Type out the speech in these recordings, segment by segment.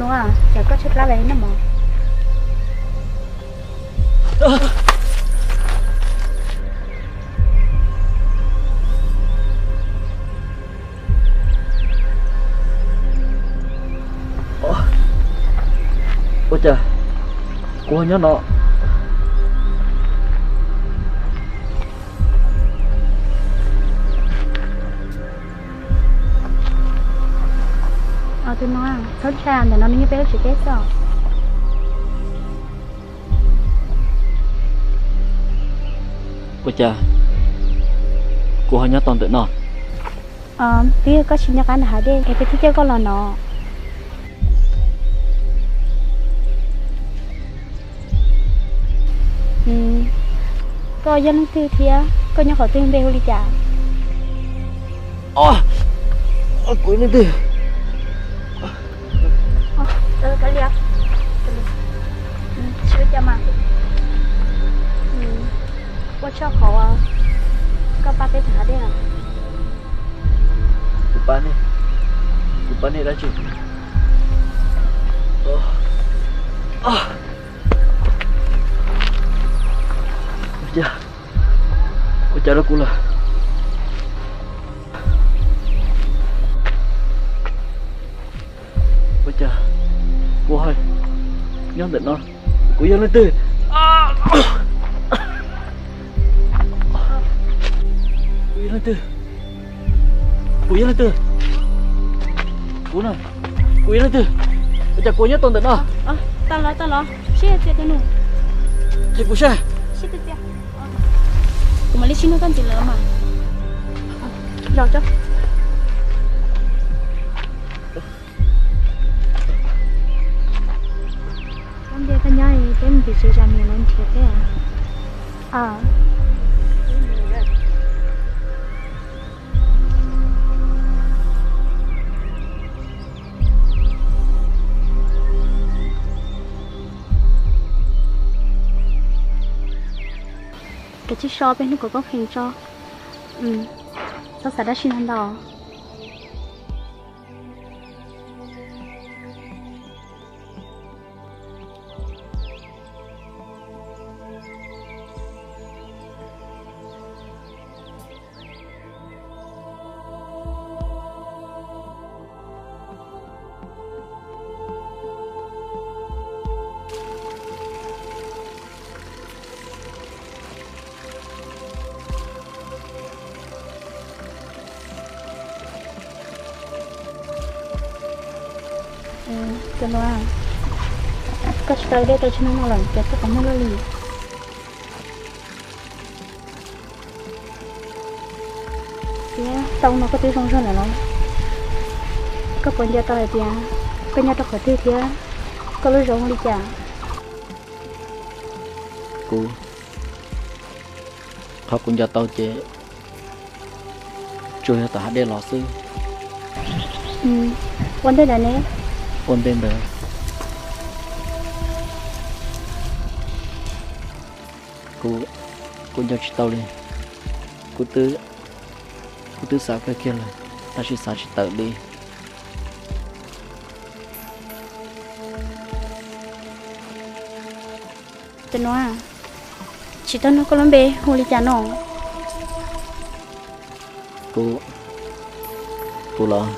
Ua, cas koj tshaib plab li no mog? Ua cas kuv ho nyob no? Tus no, txhob ntshai, ntawm no nws nyob peb lub tsev teb xwb. Ua cas kuv ho nyob tau ntawm no? Twb yog koj tsis nco qab ntawm hav dej es peb thiaj coj koj los no. Koj yog leej twg thiab koj nyob qhov twg, npe hu li cas? Kuv yog leej twg? Ua tsaug qhov koj pab peb tag hav dej. Kuv pab nej, kuv pab nej dab tsi? Ua cas, ua cas rau kuv lawm? Ua cas kuv ho nyob ntawm no? Kuv yog leej twg? Kuv yog leej twg? Kuv yog leej twg? Kuv na, kuv yog leej twg? Ua cas kuv nyob tau ntawm no? Tau los, tau los, sib txias tus nus. Qhia kuv saib. Kuv mam li sib nug koj ntxiv lawm mas. Zaum tso. Koj ntiag, koj nyob peb mus tim tsev zam niam lawv nrhiav peb. Kav tsij so peb hnub kom koob khees tso. Txhob xav dab tsi ntau ntau. Cov no, koj tsis tau dej tau tsib hnub no lawm ces koj puas muaj lub li? Thiab tau no koj twb zoo zog lawm los? Koj puas nco tau hais tias koj nyob rau qhov twg thiab koj lub zos hu li cas? Kuv, qhov kuv nco tau ces tsuas yog tom hav dej los xwb. Ua ntej ntawd ne? Ua ntej ntawd kuv, kuv nco tsis tau li. Kuv twb, kuv twb xav kawg kiag lawm tab sis xav tsis tawm li. Cov no, tsis tau nug koj lub npe hu li cas no? Kuv, kuv los,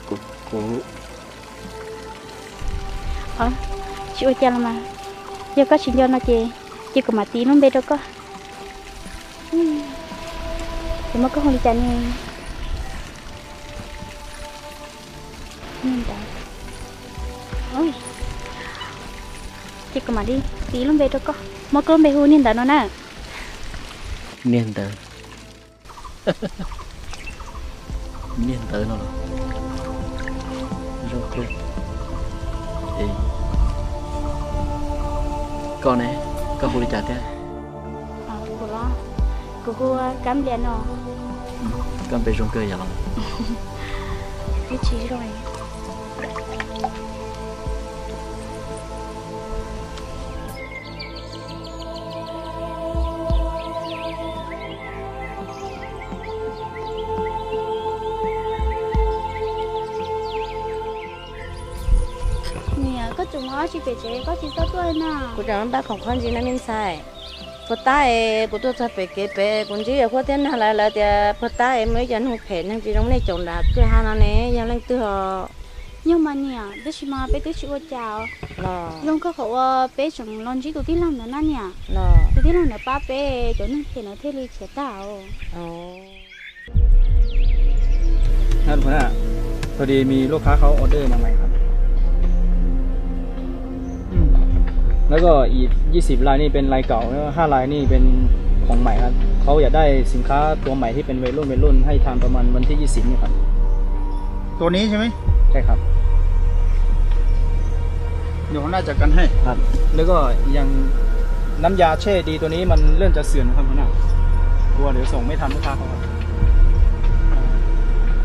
kuv, kuv. Tsis ua cas los mas, yog koj tsis nco no ces, ces kuv mam tis lub npe rau koj. Ces muab koj hu li cas ne? Niag ntawd. Ces kuv mam li tis lub npe rau koj, muab koj lub npe hu niag ntawd no na. Niag ntawd. Niag ntawd no los zoo kawg. Koj ne, koj hu li cas thiab? Kuv los, kuv hu Kab Nplias no. Koj npe zoo kawg yam los. Ib tsis zoo. Koj tsis pem tsev koj tsis txhob tuaj na. Kuv tseem npaj khoom qhuab ntsis no me ntxhais. Puag ta es kuv tuaj txog pem kev pem kuv ntsib yawg huab thiab nag lawv, lawv tias puag ta es muaj ib co neeg phem neeg tsis zoo nej caum nram kwj ha no ne, yog leej twg os? Yog mas niam, tab sis mas peb twb tsis ua cas os. Zoo kawg qhov uas peb tseem los ntsib tus tij laug ntawd na niam. Tus tij laug ntawd pab peb, cov neeg phem ntawd thiaj li khiav tag os. พอดีมีลูกค้าเขาออเดอร์มาใหม่ครับ แล้วก็อีกยี่สิบรายนี่เป็นรายเก่า แล้วก็ห้ารายนี่เป็นของใหม่ครับ เขาอยากได้สินค้าตัวใหม่ที่เป็นวัยรุ่นวัยรุ่นให้ทานประมาณวันที่ยี่สิบนี่ครับ ตัวนี้ใช่ไหม ใช่ครับ เดี๋ยวผมน่าจัดการให้ครับ แล้วก็อย่างน้ำยาแช่ดีตัวนี้มันเริ่มจะเสื่อมนะครับหัวหน้ากลัวเดี๋ยวส่งไม่ทันลูกค้าเขาครับ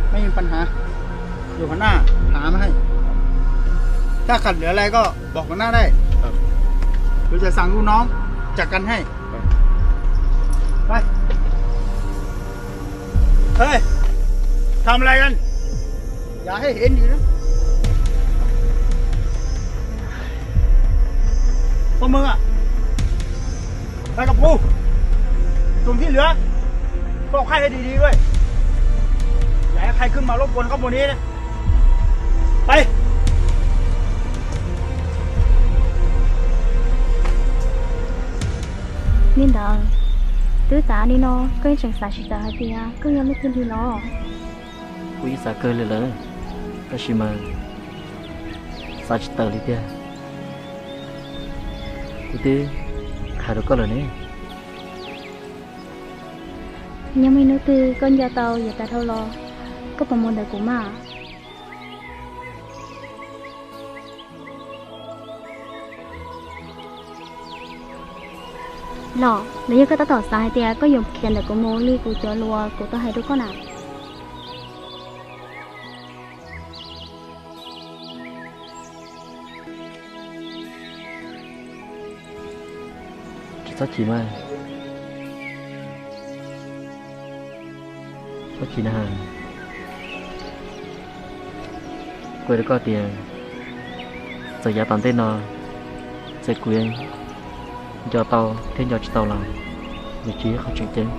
ไม่มีปัญหา เดี๋ยวหัวหน้าหามาให้ ถ้าขาดเหลืออะไรก็บอกหัวหน้าได้ ครับ เดี๋ยวจะสั่งลูกน้องจัดการให้ ครับ ไป เฮ้ย ทำอะไรกัน อย่าให้เห็นอีกนะ พวกมึงอะ ไปกับกู ส่วนที่เหลือ เฝ้าไข้ให้ดีๆด้วย อย่าให้ใครขึ้นมารบกวนครอบครัวนี้นะ ไป Li ntawd, twb tas li no koj yeej tseem xav tsis tawm hais tias koj yog leej twg li los? Kuv yeej xav kawg li lawm, tab sis mas xav tsis tawm li tiag. Kuv twb hais rau koj lawm ne. Yog muaj ib hnub twg koj nco tau yawm tas dhau los, koj puas mus ntawm kuv mas? Los, los yog koj tab tom xav hais tias koj yuav khiav ntawm kuv mus li kuv cov lus kuv tau hais rau koj na? Tsis txhob chim mas. Txhob chim na. Kuv hais rau koj tias txawm yav tom ntej no, txawm kuv nco tau thiab nco tsis tau los, nws tsis yog qhov tseem ceeb.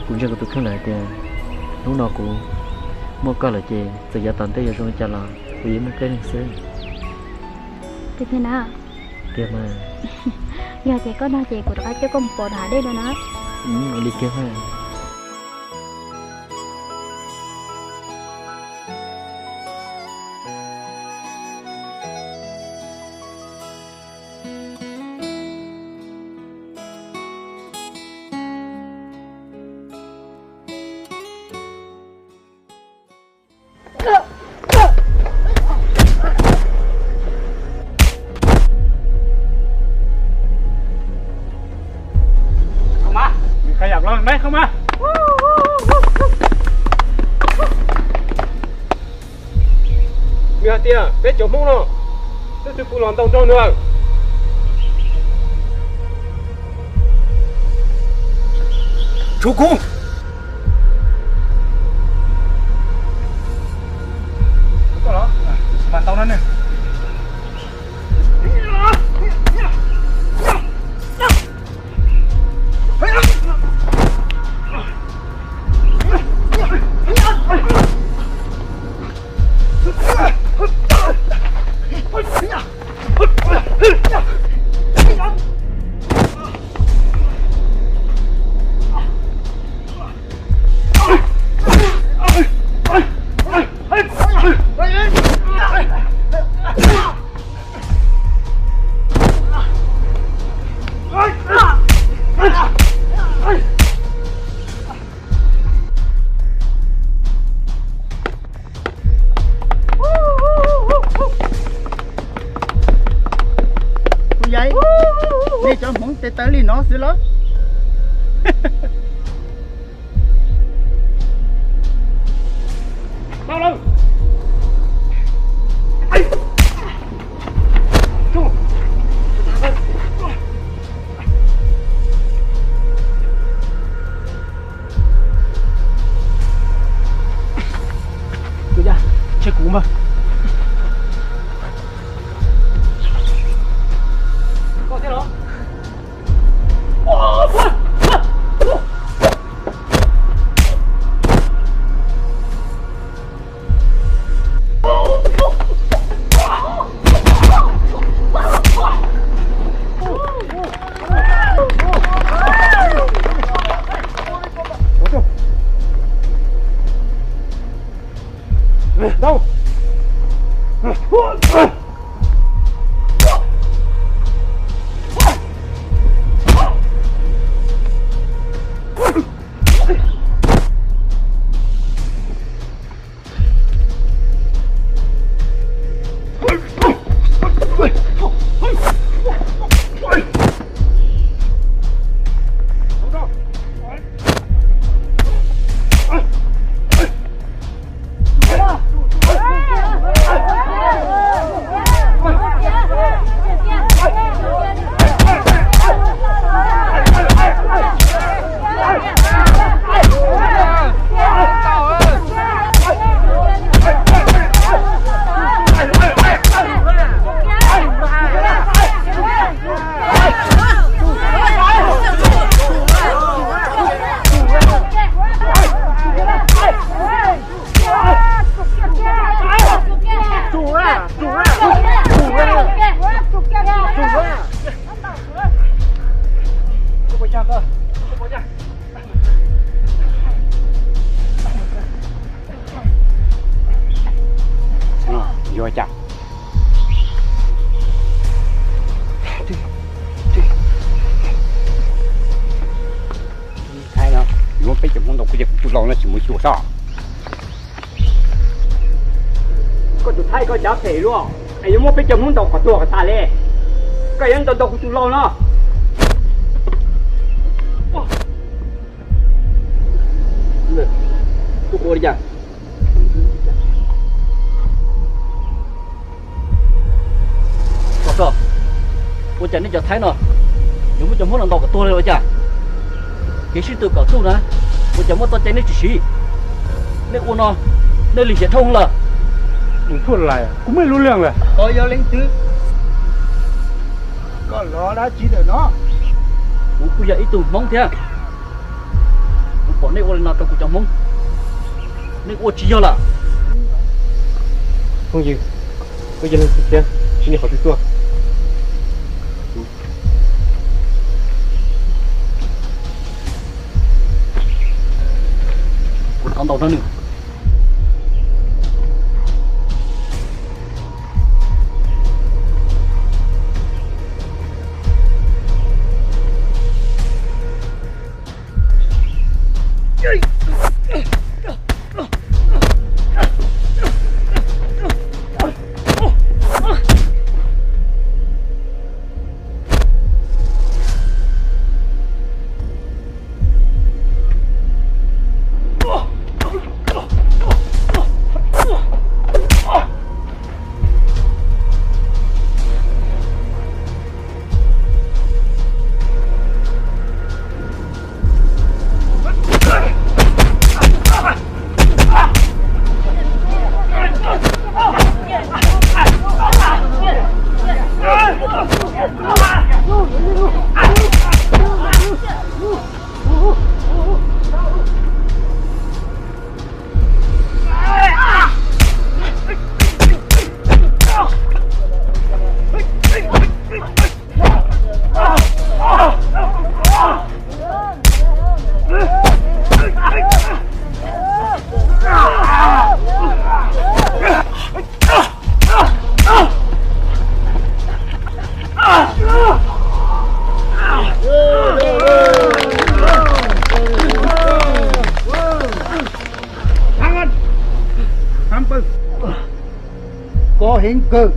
Kuv ntseeg kuv tus kheej lawm hais tias hnub no kuv muaj koj lawm ces txawm yav tom ntej yuav zoo li cas los kuv yeej muaj koj neeg xwb. Tiag tiag na? Tiag mas. Yog ces koj dag ces kuv rov qab coj koj mus pov rau hav dej no na. Ua li kiag mas. Không mà. Mày khai giảng lo thằng đấy không mà. Mày hais tias peb cov Hmoob no, leej twg pw los ntaus nrog nws. Tshuav kuv. Mas tau no ne. Kuv yai, nej cov Hmoob tes taw li no xwb los? Tus yaj, tseg kuv mas. Ntau. Yuav cas? Thaib no, yuav muab peb cov Hmoob ntaus kuv ces kuv tus laus no tsis mus xyuas soj. Koj tus Thaib koj cav phem luaj es yuav muab peb cov Hmoob ntaus kom tuag kom tas li. Koj yuav ntaus ntaus kuv tus laus no. Tus ua li cas? Ua, ua cas nej cov Thaib no yuav muab cov Hmoob no ntaus kom tuag li ua cas? Kev sib tw kom txuj na, ua cas muaj txoj cai nej tsis siv? Nej ua no, nej lim hiam dhau lawm. Kuv muaj ib lub leej lawm. Koj yog leej twg? Koj los dab tsi ntawm no? Kuv kuj yog ib tug Hmoob thiab. Kuv pom nej ua li no rau kuv cov Hmoob, nej ua tsis yog lawm. Phooj ywg, koj yog leej twg thiab, siv nej qhov twg tuaj? Kuv thov ntaus nrog nws. Koj heev kawg.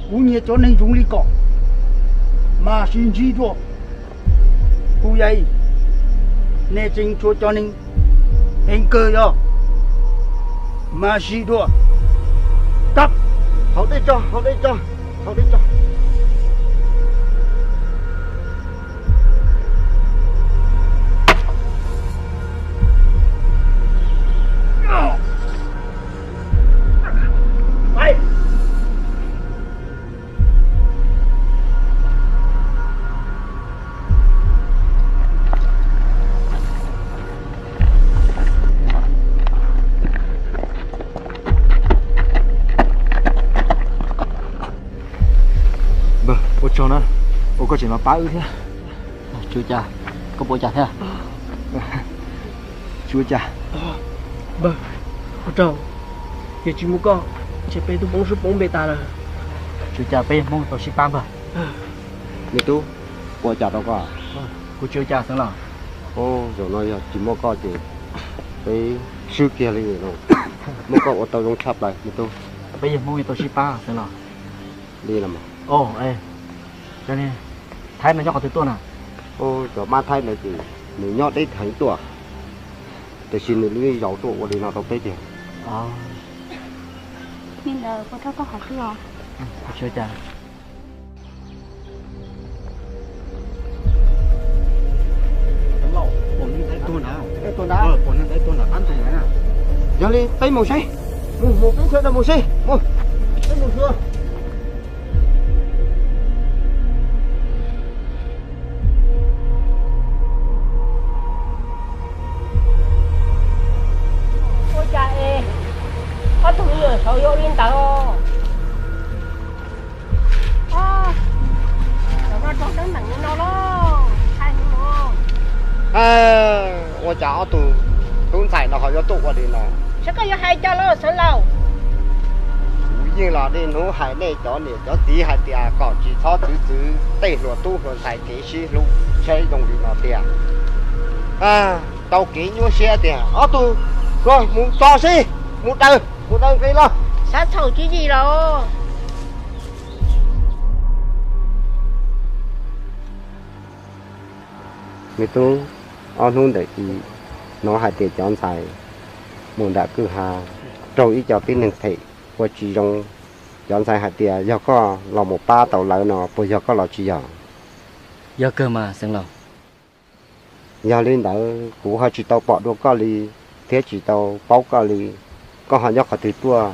Kuv nyiam cov neeg zoo li koj, mas sim ntsib dua. Kuv yog, nej tseem tshuav cov neeg heev kawg yog, mas sim dua. Kab, haus dej tso, haus dej tso, haus dej tso. Npawg, ua tsaug na, ua koj tseem los pab wb thiab. Tsis ua cas, koj puas ua cas thiab? Tsis ua cas. Npawg, Ua rau, yog tsis muaj koj, ces peb twb poob sub poob npe tas lawm. Tsis ua cas, peb yog Hmoob tau sib pab npag. Me tub, ua cas rau koj? Kuv tsis ua cas xeev laus. Zaum no yog tsis muaj koj ces peb swb kiag li no. Muaj koj ua tau zoo tshaj plaws me tub. Peb yog Hmoob tau sib pab xeev laus. Li no, Thaib no nyob qhov twg tuaj na? Cov mab Thaib ntawd ces nws nyob deb heev tuaj, tiam sis nws lub zaus tuaj ua li no rau peb tiag. Li ntawd puas rau koj qhov twg os? Tsis ua cas. Yog li peb mus seb, mus mus peb sawv daws mus seb, mus, peb mus xyuas. Ua cas es ob tug me nyuam saud yuav ua li ntawd? Cov no raug teeb meem li no los. Ua cas ob tug tub ntxhais no ho yuav tuaj ua li no? Saib koj yuav hais cas los xeev laus. Kuv yeej los niaj hnub hais nej cov niam cov txiv hais tias kom tsis txhob txwv txwv tej hluas tub hluas ntxhais kev sib hlub saib zoo li no tiag. Tau kev nyuaj siab tiag, ob tug, mus tso seb, mus daws, mus daws nqi los. Xav txhaum tswv yim los. Me tub, ob hnub ntawm i hnov hais tias cov ntxhais mus nram kwj ha raug ib co tib neeg phem ua tsis zoo. Cov ntxhais hais tias yog koj los mus pab tau lawv no, puas yog koj los tsis yog? Yog kawg mas xeev laus. Yog li ntawd kuv ho tsis tau pom dua koj li thiab tsis tau paub koj li. Koj ho nyob qhov twg tuaj?